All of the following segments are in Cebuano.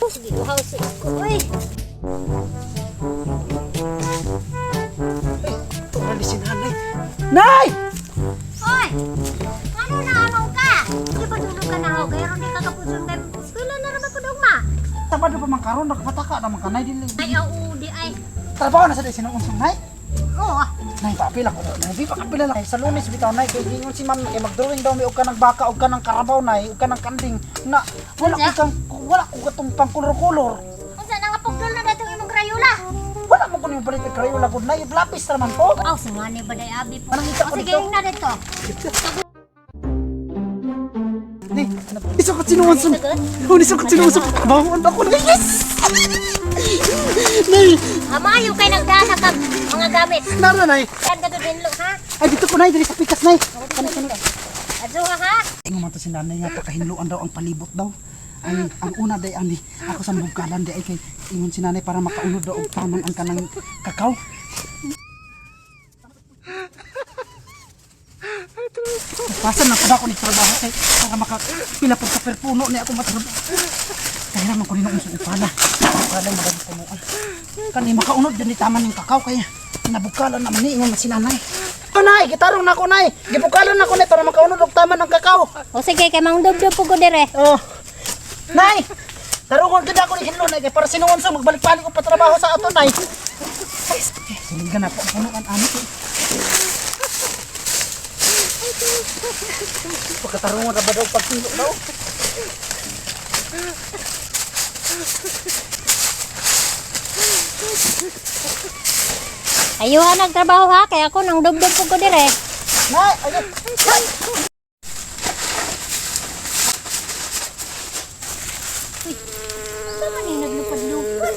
Sige, uhaw sa ko. Uy! Tuwan si nanay. Nay! Oy! Ano na amaw ka? Di ba tulog ka na ako? Kaya ron di ka kapuson kay eskwela na naman ko dugma. Sabado pa man karon nakapataka naman ka nay dili. Ay, au, di ay. Trabaho na sa di sinuunsong nay. Oo. Nay, paapil ako. Nay, di pa kapila lang. Sa Lunes bitaw nay kay gingon si ma'am kay mag-drawing daw mi og kanang baka og kanang karabaw nay og kanang kanding na wala ko kang wala ko katong pangkolor-kolor. Unsa na nga pugdol na datong imong krayola? Wala mo ko nimo palit og crayola gud nay, lapis ra man po. Aw, singani ba day abi po? Anong ngita ko O, sige, dito? na dito. Ni, isa ko sinuunsong. Huni sa ko sinuunsong trabaho ako na. Yes! Nay, Amayo kay nagdana kag mga gamit. nara nay. Kan ka dinlo ha? Ay dito ko nay diri sa pikas nay. Kani kani. Adyo ha ha? Ingon man to si nanay nga pakahinluan daw ang palibot daw. Ang una day ani ako sa bukalan day ay kay ingon si nanay para makaunod daw og taman ang kanang kakao. Pasan na pud ako ni trabaho kay para maka pila pud ka perpuno ni ako matrabaho. Kaya naman ko ni noong sa upala. Upala mo dali punuan. Kani makaunod yun ni taman ng kakao kaya nabukalan naman ni ingon man si nanay. Ko nay, gitarong na ko nay. Gibukalan na ko nay para makaunod og taman ng kakao. O sige, kay mangdobdob po ko dire. Oh. Nay! Tarungon gid ako ni Hinlo nay kay para sinuon sa magbalik-balik ko patrabaho sa ato nay. Ay, siligan na po ang punuan ani ko. Pagkatarungon ra ba daw pagtilo daw? Ayuha nagtrabaho ha, kay ako nang dubdob po ko dire. Nay, ay, nay. Unsa man ni naglupad-lupad?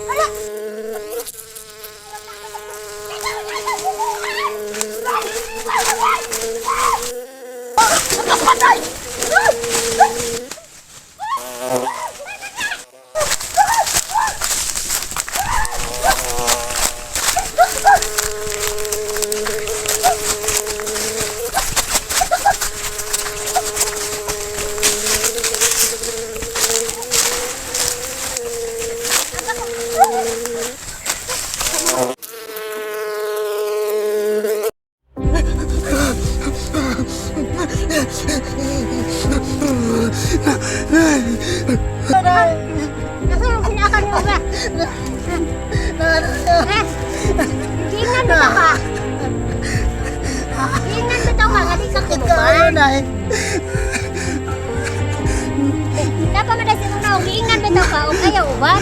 Hala! Nay! Nasa yung sinakan mo ba? Ha? Gingan bitaw ka. Gingan bitaw ka, nga di ka Kayo, kumuban. nay. Dapat man si Unaw, giingan bitaw ka, o kaya uban.